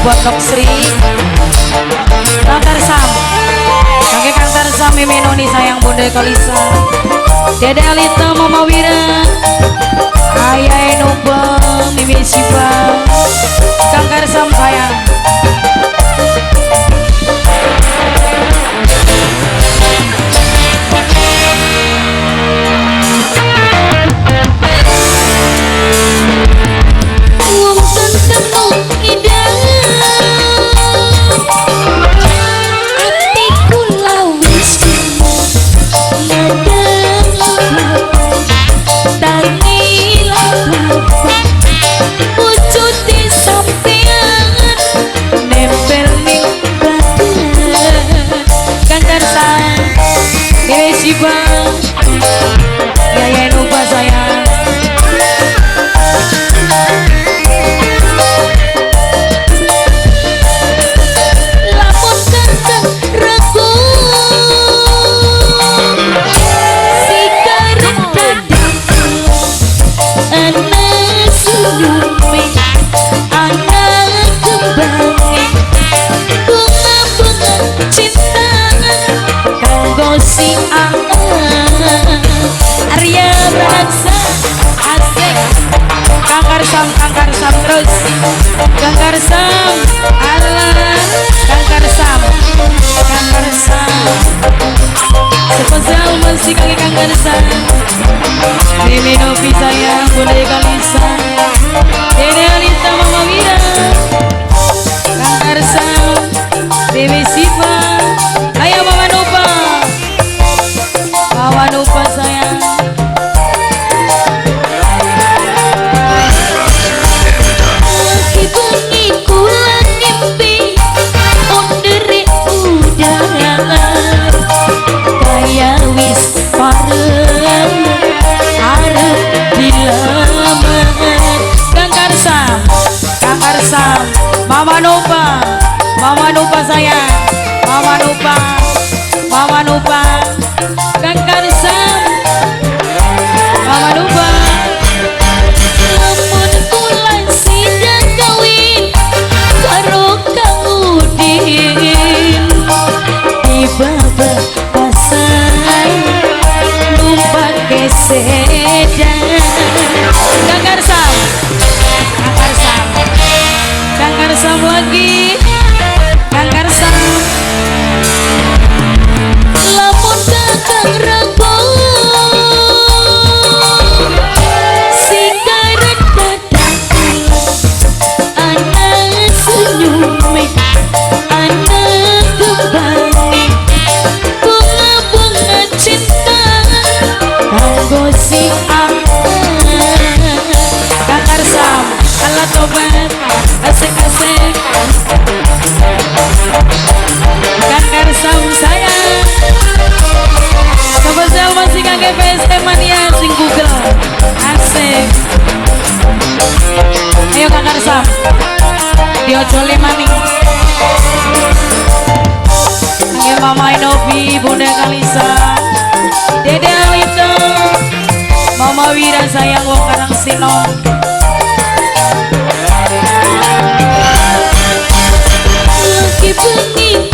Pondok Sri. Kang Tarsam, kangge Kang Tarsam Mimi Noni sayang Bunda Kalisa, Dede Alita Mama Wira, Ayah Enoba Mimi Siva, Kang Tarsam sayang. Kang Karsam terus, Kang Karsam, Allah, Kang Karsam, Kang Karsam, spesial masih kaki Kang Karsam, Mimi Novi sayang, Bunda Kalisa, Dede Alita Mama Wira, Kang Karsam, Mimi Siva, ayo Mama Nova, Mama Nova sayang. Mama Nova, Mama Nova sayang, Mama Nova, Mama Nova, Kang Karsam, Mama Nova. Lamun kula sida kawin karo Kang Udin, di pasar numpak sedan. Kang Karsam, Kang Karsam, Kang Karsam lagi, Kang Karsam. Lamun kakang rego sigaret dadaku, ana senyume, ana kembange, bunga-bunga cinta kanggo si Kang Karsam, Allah tobat, asik-asik. Kang Karsam sayang. Spesial masih kangge PST Mania sing Google. Asik. Ayo Kang Karsam. Diojole maning. Kangge Mama Inobi, Bunda Kalisa, Dede Alita, Mama Wira sayang wong Karang Sinom. Lagi bengi